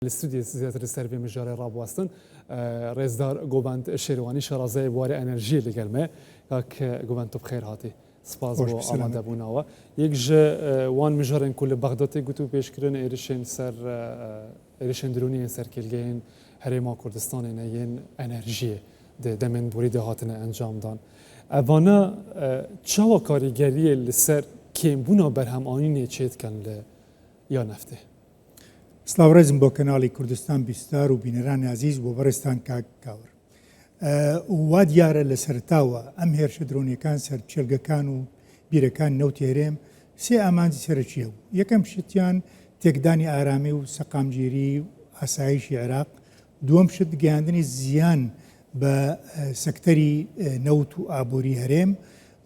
Li stûdyoyê zêdetir li ser vê mijarê rabiwestin. Rêzdar Govend Şêrwanî şarazayê warê enerjiyê li gel me. Kak Govend tu bi xêr hatî. Spas bo amadebûna we. Yek ji wan mijarên ku li Bexda tê gotûbêjkirin êrişên ser êrişên dirûnî yên ser kêlgehên Herêma Kurdistanê ne yên enerjiyê di demên borî de hatine encamdan. Evana çawa karîgeriyê li ser kêmbûna berhemanînê çêdikin li ya neftê? Silav rêzim bo kenalê Kurdistan Bîstar û bîneranê ezîz bo berêztan kak Kawir. Wa diyar e li seretawa em hêrşe dronêkan ser çêlgekan û bîrekan newtê herêm sê amancî serekî hebû. Yekem şityan têkdanî aramî û seqamgîrî û asayîşî Iraq, duwem şit geyandinî ziyan بە سەکتەری نەوت و ئابووری هەرێم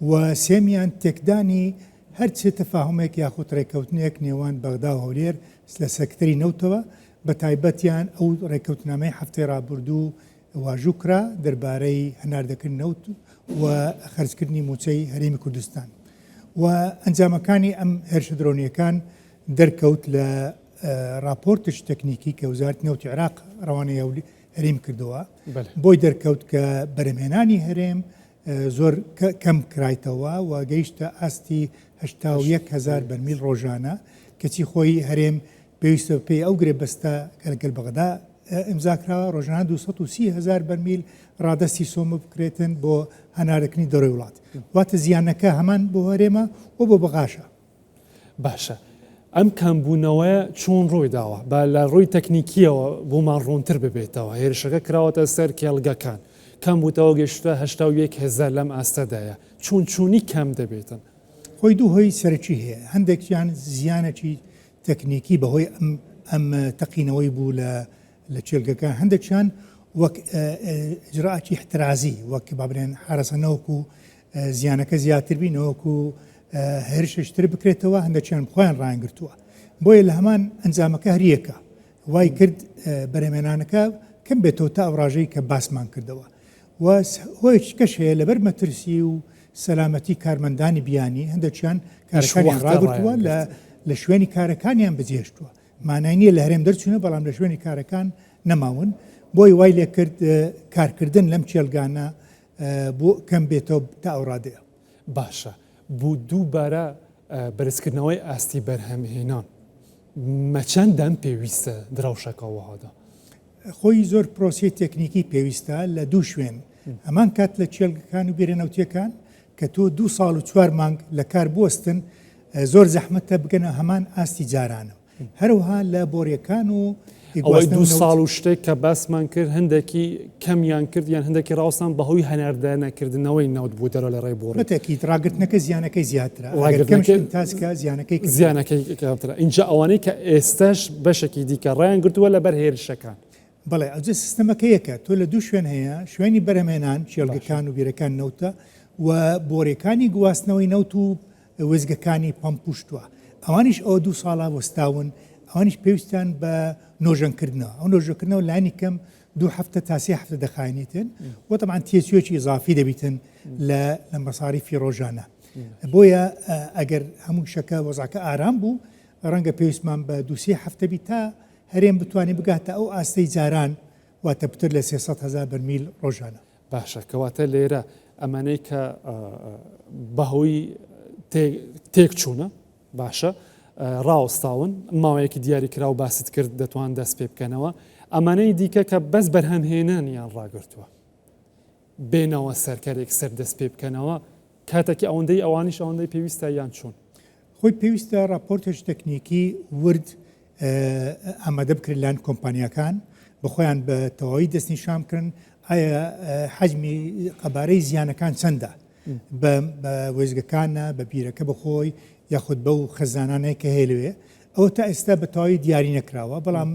و سێمیان تێکدانی هەر چ تەفاهومێک یاخود ڕێککەوتنێک نێوان بەغدا و هەولێر لە سەکتەری نەوتەوە بە تایبەتیان ئەو ڕێککەوتنامەی هەفتەی ڕابردوو واژوو کرا دەربارەی هەناردەکردن نەوت و خەرجکردنی مووچەی هەرێمی کوردستان و ئەنجامەکانی ئەم هێرشە درۆنیەکان دەرکەوت لە ڕاپۆرتش تەکنیکی کە وزارەتی نەوتی عێراق ڕەوانەی هەرێم کردەوە بۆی دەرکەوت کە بەرهەمهێنانی هەرێم زۆر کەم کرایتەوە و گەیشتە ئاستی 81 هزار بەرمیل ڕۆژانە کەچی خۆی هەرێم پێویستە پێی ئەو گرێبەستە کە لەگەل بەغدا ئیمزا کراوە ڕۆژانە 230 هزار بەرمیل ڕادەستی سۆمە بکرێتن بۆ هەناردەکردنی دەرەوەی وڵات واتە زیانەکە هەمان بۆ هەرێمە و بۆ بەغاشە. باشە ئەم کەمبوونەوەیە چۆن ڕووی داوە؟ با لە ڕووی تەکنیکییەوە بۆمان ڕوونتر ببێتەوە، هێرشەکە کراوەتە سەر کێڵگەکان، کەم بووتەوە گەیشتووتە 81,000 لەم ئاستەدایە، چۆن چۆنی کەم دەبێتن؟ خۆی دوو هۆی سەرەکی هەیە، هەندێکیان زیانێکی تەکنیکی بەهۆی ئەم ئەم تەقینەوەی بوو لە لە کێڵگەکان، هەندێکیان وەک ئیجرائاتی ئیحترازی وەک با بڵێن حەرەسە نەوەکو زیانەکە زیاتر بی نەوەکو هێرشش تر بکرێتەوە هەندێکیان خۆیان ڕایانگرتووە بۆیە لە هەمان ئەنجامەکە هەریەکە وای کرد بەرهەمێنانەکە کەم بێتەوە تا ئەو ڕاژەی کە باسمان کردەوە و هۆیەکی کەش هەیە لەبەر مەترسی و سەلامەتی کارمەندانی بیانی هەندێکیان کارەکانیان ڕاگرتووە لە لە شوێنی کارەکانیان بجێشتووە مانای نییە لە هەرێم دەرچوونە بەڵام لە شوێنی کارەکان نەماون بۆی وای لێکرد کارکردن لەم کێلگانە بۆ کەم بێتەوە تا ئەو ڕادەیە. باشە بۆ دووبارە بەرزکردنەوەی ئاستی بەرهەمهێنان مەچەند دەم پێویستە درەوشەکە وەهادا؟ خۆی زۆر پرۆسەی تێکنیکی پێویستە لە دوو شوێن هەمان کات لە کێڵگەکان و بیرە نەوتیەکان کە تۆ دوو ساڵ و چوار مانگ لە کار بوەستن زۆر زەحمەتە بگەنە هەمان ئاستی جارانەوە هەروەها لە بۆریەکان و ئەوەی دوو ساڵ و شتێک کە باسمان کرد هەندێکی کەمیان کرد یان هەندێکی ڕاوستان بەهۆی هەناردە نەکردنەوەی نەوت بوو دەرەوە لە ڕێی بۆڕی. بەتەکید ڕاگرتنەکە زیانەکەی زیاترە ڕاگرتنەکەی تاسکە زیانەکەی زیانەکەی کەمترە ئینجا ئەوانەی کە ئێستاش بەشێکی دیکە ڕایان گرتووە لەبەر هێرشەکان. بەڵێ ئەوجە سیستەمەکە یەکە تۆ لە دوو شوێن هەیە شوێنی بەرهەمهێنان کێڵگەکان و بیرەکان نەوتە و بۆریەکانی گواستنەوەی نەوت و وێستگەکانی پەمپ و شتوە ئەوانیش ئەوە دوو ساڵە وەستاون ئەوانیش پێویستیان بە نۆژەنکردنەوە ئەو نۆژەکردنەوە لانی کەم دوو هەفتە تا سێ هەفتە دەخایەنیتن و تەبعەن تێچوویەکی ئیزافی دەبیتن لە لە مەساریفی ڕۆژانە بۆیە ئەگەر هەموو شەکە وەزعەکە ئارام بوو ڕەنگە پێویستمان بە دوو سێ هەفتە بی تا هەرێم بتوانێت بگاتە ئەو ئاستەی جاران واتە پتر لە 300 هزار بەرمیل ڕۆژانە. باشە کەواتە لێرە ئەمانەی کە بەهۆی تێک چوونە باشە ڕاوەستاون ماوەیەکی دیاری کراو باست کرد دەتوان دەست پێ بکەنەوە ئەمانەی دیکە کە بەس بەرهەمهێنانیان ڕاگرتووە بێنەوە سەرکەرێک سەر دەست پێ بکەنەوە کاتێکی ئەوەندەی ئەوانیش ئەوەندەی پێویستە یان چۆن؟ خۆی پێویستە ڕاپۆرتێکی تەکنیکی ورد ئامادە بکرێت لایەن کۆمپانیاکان بەخۆیان بە تەواوی دەستنیشان بکەن ئایا حەجمی قەبارەی زیانەکان چەندە بە وێزگەکانە بە بیرەکە بەخۆی یاخود بەو خەزانانەیە کە هەیە لەوێ ئەوە تا ئێستا بە تەواوی دیاری نەکراوە بەڵام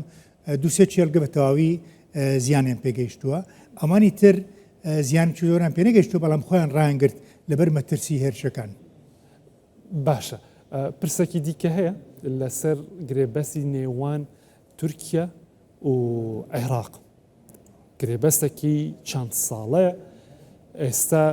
دوسێ کێڵگە بە تەواوی زیانیان پێگەیشتووە ئەمانی تر زیانێکی زۆریان پێنەگەیشتووە بەڵام خۆیان ڕایانگرت لەبەر مەترسی هێرشەکان. باشە پرسێکی دیکە هەیە لەسەر گرێبەستی نێوان تورکیا و عێراق گرێبەستێکی چەند ساڵەیە ئێستا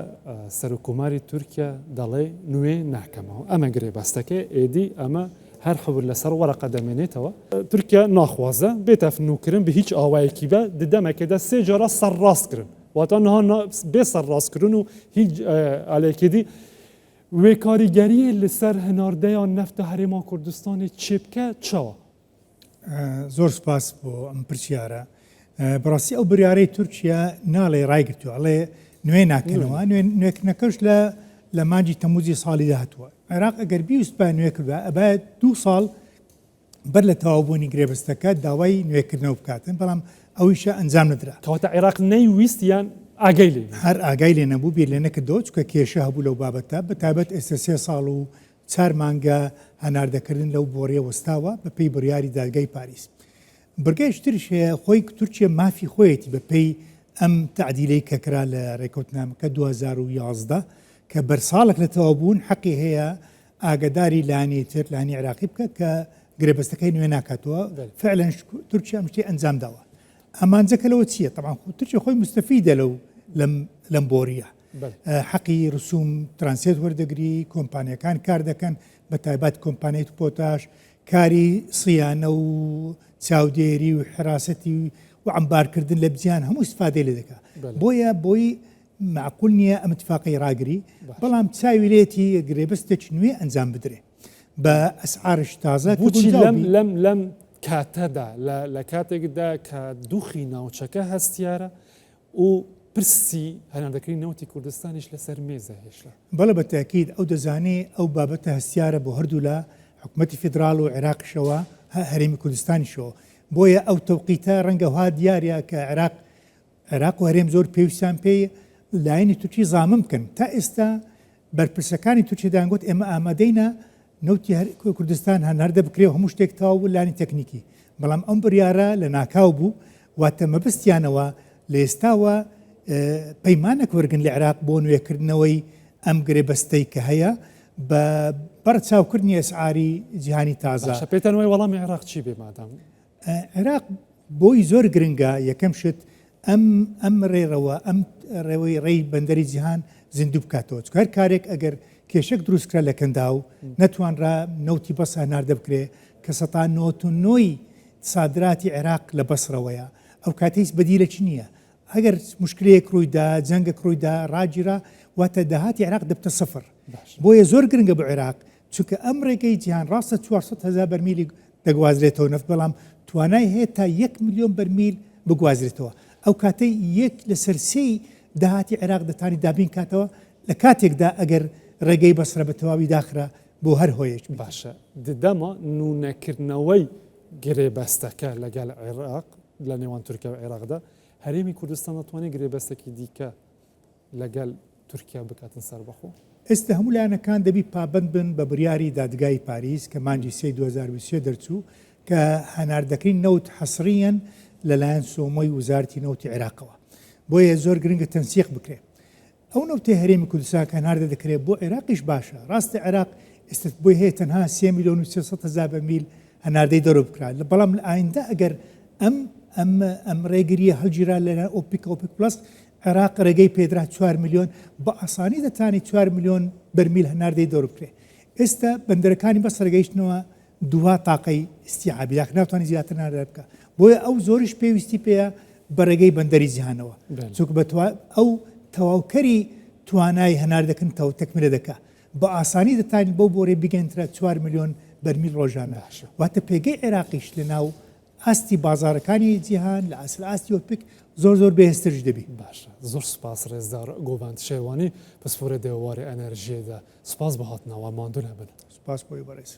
سەرکۆماری تورکیا دەڵێ نوێ ناکەمەوە ئەمە گرێبەستەکەی ئێدی ئەمە هەر حبر لەسەر وەرەقە دەمێنێتەوە. تورکیا ناخوازە بێتە نووکردن بە هیچ ئاوایەکی بە ددەمەکەدا سێ جارە سەرڕاست کردن واتە نها بێ سەرڕاستکردن و هیچ ئالێکی دی وێ کاریگەریە لەسەر هەناردەیان نەفتە هەرێما کوردستانی چێ بکە چاوە؟ زۆر سپاس بۆ ئەم پرسیارە. بەڕاستی ئەو بریارەی تورکیا ناڵێ ڕایگرتووە ئەڵێ نوێ ناکەنەوە نوێکردنەکەش لە لە مانگی تەموزی ساڵی داهاتووە عێراق ئەگەر بیوست با نوێ کردوە ئەبایە دوو ساڵ بەر لە تەواوبوونی گرێبەستەکە داوای نوێکردنەوە بکاتن بەڵام ئەویشە ئەنجام نەدرا. کەواتە عێراق نەیویست یان ئاگای لێ بوو؟ هەر ئاگای لێ نەبوو بیر لێ نەکردەوە چونکە کێشە هەبوو لەو بابەتە بە تایبەت ئێستا سێ ساڵ و چار مانگە هەناردەکردن لەو بۆڕیە وەستاوە بە پێی بڕیاری دادگای پاریس. بڕگەیەکی تریش هەیە خۆی تورکیە مافی خۆیەتی بە پێی ئەم تەعدیلەی کە کرا لە رێکەوتنامەکە 2011 کە بەر ساڵێک لە تەواو بوون حەقی هەیە ئاگەداری لانی تر لانی عێراقی بکە کە گرێبەستەکەی نوێ ناکاتەوە فعلا تورکیا ئەم شتەی ئەنجام داوە ئامانجەکە لەوە چییە طبعا خۆ تورکیا خۆی مستەفیدە لەو لەم لەم بۆریە حەقی رسوم ترانسێت وەردەگری کۆمپانیەکان کار دەکەن بە تایبەت کۆمپانیای پۆتاش کاری صیانە و چاودێری و حراسەتی و عەمبارکردن لە بجیان هەموو استفادەی لێ دەکا بۆیە بۆی معقول نییە ئەم اتفاقی ڕاگری بەڵام چاوی لێتی گرێبەستێکی نوێ ئەنجام بدرێ بە ئەسعارش تازە بۆچی لەم لەم لەم کاتەدا لە کاتێکدا کە دوخی ناوچەکە هەستیارە و پرسی هەناردەکردنی نەوتی کوردستانیش لەسەر مێزە هێشتا. بەڵێ بە تەئکید ئەو دەزانێ ئەو بابەتە هەستیارە بۆ هەردوولا حکومەتی فیدراڵ و عێراقیشەوە هەرێمی کوردستانیشەوە بۆیە ئەو تەوقیتە ڕەنگە وا دیارە کە عێراق عێراق و هەرێم زۆر پێویستیان پێی لایەنی تورکی زامن بکەن تا ئێستا بەرپرسەکانی تورکیا دەیانگوت ئێمە ئامادەینە نەوتی کوردستان هەناردە بکرێ و هەموو شتێک تەواو بوو لانی تەکنیکی بەڵام ئەم بڕیارە لە ناکاو بوو واتە مەبەستیانەوە لە ئێستاوە پەیمانێک وەرگن لە عێراق بۆ نوێکردنەوەی ئەم گرێبەستەی کە هەیە بە بەرچاوکردنی ئەسعاری جیهانی تازە. باشە پێتان وایە وەڵامی عێراق چی بێ مادام عێراق بۆی زۆر گرنگە یەکەم شت ئەم ئەم ڕێڕەوە ئەم ڕێوەی ڕێی بەندەری جیهان زیندوو بکاتەوە چونکە هەر کارێک ئەگەر کێشەک دروست کرا لە کەنداو نەتوانرا نەوتی بەس هەناردە بکرێ کە سەتا نۆت و نۆی سادراتی عێراق لە بەسرەوەیە ئەو کاتە هیچ بەدیلێکی نییە ئەگەر مشکلەیەک ڕوویدا جەنگێک ڕوویدا ڕاگیرا واتە داهاتی عێراق دەبتە سفر بۆیە زۆر گرنگە بۆ عێراق چونکە ئەم ڕێگەی جیهان ڕاستە 400 هەزار بەرمیلی دەگوازرێتەوە نەفت بەڵام توانای هەیە تا یەک ملیۆن بەرمیل بگوازرێتەوە ئەو کاتەی یەک لەسەر سێی داهاتی عێراق دەتانی دابین کاتەوە لە کاتێکدا ئەگەر ڕێگەی بەسرە بە تەواوی داخرا بۆ هەر هۆیەک بێت. باشە ددەما نونەکردنەوەی گرێبەستەکە لەگەل عێراق لە نێوان تورکیا و عێراقدا هەرێمی کوردستان دەتوانێت گرێبەستێکی دیکە لەگەل تورکیا بکاتن سەربەخۆ؟ ئێستا هەموو لایەنەکان دەبی پابەند بن بە بریاری دادگای پاریس کە مانگی سێی 2023 دەرچوو کە هەناردەکردنی نەوت حەسریەن لەلایەن سۆمۆی وزارەتی نەوتی عێراقەوە بۆیە زۆر گرنگە تەنسیق بکرێ ئەو نەوتەی هەرێمی کوردستان کە هەناردە دەکرێت بۆ عێراقیش باشە ڕاستە عێراق ئێستا بۆی هەیە تەنها 3 میلیۆن و 300 هەزار بەرمیل هەناردەی دەرەوە بکرا بەڵام لە ئایندە ئەگەر ئەم ئەم ئەم ڕێگریە هەڵگیرا لەلایەن ئۆپیک ئۆپیک پلەس عێراق ڕێگەی پێدرا چوار ملیۆن بە ئاسانی دەتانی چوار ملیۆن بەرمیل هەناردەی دەور بکرێ ئێستا بەندەرەکانی بەسرە گەیشتنەوە دوا تاقەی ئیستیعابی داخ ناتوانانی زیاتر نادار بکە بۆیە ئەو زۆریش پێویستی پێیە بە ڕێگەی بەندەری جیهانەوە چونکە بە ئەو تەواوکەری توانای هەناردەکردن تەو تەکمیلە دەکا بە ئاسانی دەتانین بەو بۆرێ بگەنترە 4 میلیۆن بەرمیل ڕۆژانە واتە پێگەی عێراقیش لە ناو ئاستی بازاڕەکانی جیهان لە ئاسل ئاستی ئۆپک زۆر زۆر بەهێزترش دەبی. باشە زۆر سوپاس ڕێزدار گۆڤەند شێروانی پسپۆرێ دێوارێ ئەنەرژیێ دە سوپاس بۆ هاتنەوە ماندوو نەبن. سوپاس بۆی بەڕێز.